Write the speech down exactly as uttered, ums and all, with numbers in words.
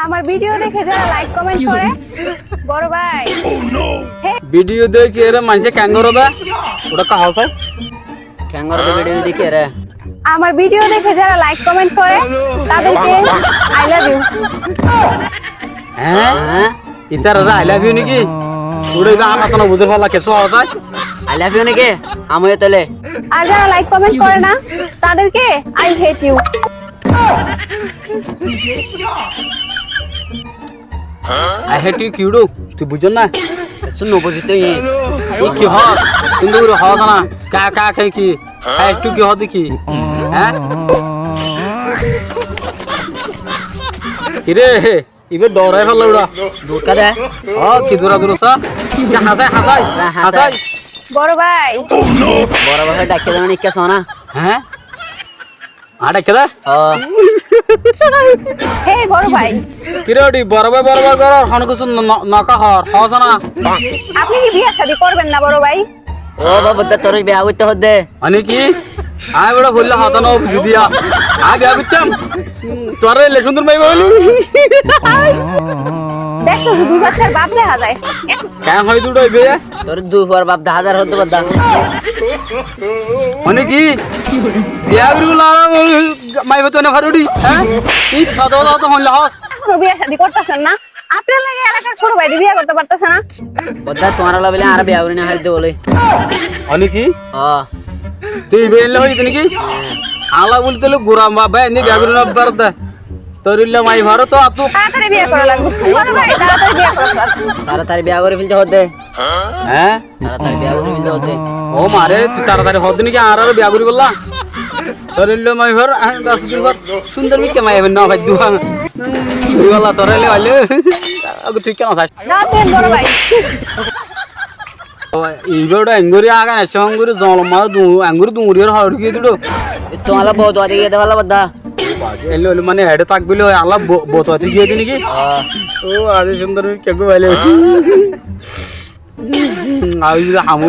আমার ভিডিও দেখে যারা লাইক কমেন্ট করে, বড় ভাই। ভিডিও দেখে এরা মানুষে কেন করে দা? ওটা কাহা চাই? কেন করে দা ভিডিও দেখে এরা? আমার ভিডিও দেখে যারা লাইক কমেন্ট করে, তাদেরকে আই লাভ ইউ। হ্যাঁ? হ্যাঁ? ইতার আই লাভ ইউ নাকি? ওটা ইবা আমার তো না বুঝে ভালো কিছু হওয়া চাই। আই লাভ ইউ নাকি? আমিও তাহলে। আর যারা লাইক কমেন্ট করে না, তাদেরকে I hate you. I hate you কিউড়ো, তুই বুঝছ না? এসব না বুঝি তুই। ই কি হস? সুন্দর করে হস না। কা, কা, কে কি? আই হেট ইউ কি হস দেখি? হ্যাঁ? কিরে, ইবে ডরাই ফেললো ওরা। দূর কাদে? ও, কি দূরা দূর সা? কি হাসাই, হাসাই, হাসাই, হাসাই। হাসাই। বড় ভাই। বড় ভাই ডাকে দেবেন, ইকে সোনা। হ্যাঁ? আরে, কেডা? ও। হে, বড় ভাই। কিরে ওটি, বড় ভাই, বড় ভাই কর, আর হন কিছু ন-, ন-, নকা হর, হস না? আপনি কি বিয়া শাদী করবেন না, বড় ভাই? ও বাবা, তা তোর বিয়া করতে হতে। মানে কি? আমি বড় বললে হতা না বুঝি দিয়া। আমি বিয়া করতাম। তোর এলে সুন্দর মাই বলি। দেখো, দুই বাচ্চার বাপ দেখা যায়। কেন হয় দুটো বিয়ে? তোর দুই ফুয়ার বাপ দা হাজার হতে পারদা। মানে কি? বিয়া করিব না, মাই বেতনে ফারুডি, হ্যাঁ? এই সাদা সাদা তো হইলে হস। এখনো বিয়ে শাদী করতেছেন না? আপনার লাগে এলাকার ছোট ভাইটি বিয়ে করতে পারতেছে না? বদ্দা, তোমার লা বলে আর বিয়া করি না, হাইতে বলে। মানে কি? ও। তুই বিয়ে হইতে নাকি? হ্যাঁ। আলা বলতে হলে গোরা বাবা, এনে বিয়া করি না পারদা। তোর ইল্লা মাই ভারো তো আপু। তাড়াতাড়ি বিয়ে করা লাগবে। বড় ভাই, তাড়াতাড়ি বিয়ে করা লাগবে। তাড়াতাড়ি বিয়ে করে ফেলতে হতে। হ্যাঁ? তাড়াতাড়ি বিয়ে করে ফেলতে হতে। ও মারে, তুই তাড়াতাড়ি হতে নাকি আর আর বিয়ে করি বললা? তোর ইল্লা মাই ভার, আহ, দশ দিন পর সুন্দর মিকে মাই না ভাই দুয়া। করি বললা তোর ইল্লা ভাই। আগে তুই কেন থাক? না, তুই বড় ভাই। Ibá uçá engori aga naiccá engori zolom mazé du-, engori duñri ar hoór giyé duro. Tuáñlla bout wati giyé de falla badda. Baji, ele ole mane eçé tákbile oi, añálla bo-, bout wati giyé de niki? Ah. Ó, añí cúndor kekku faile. Añí zodi hamu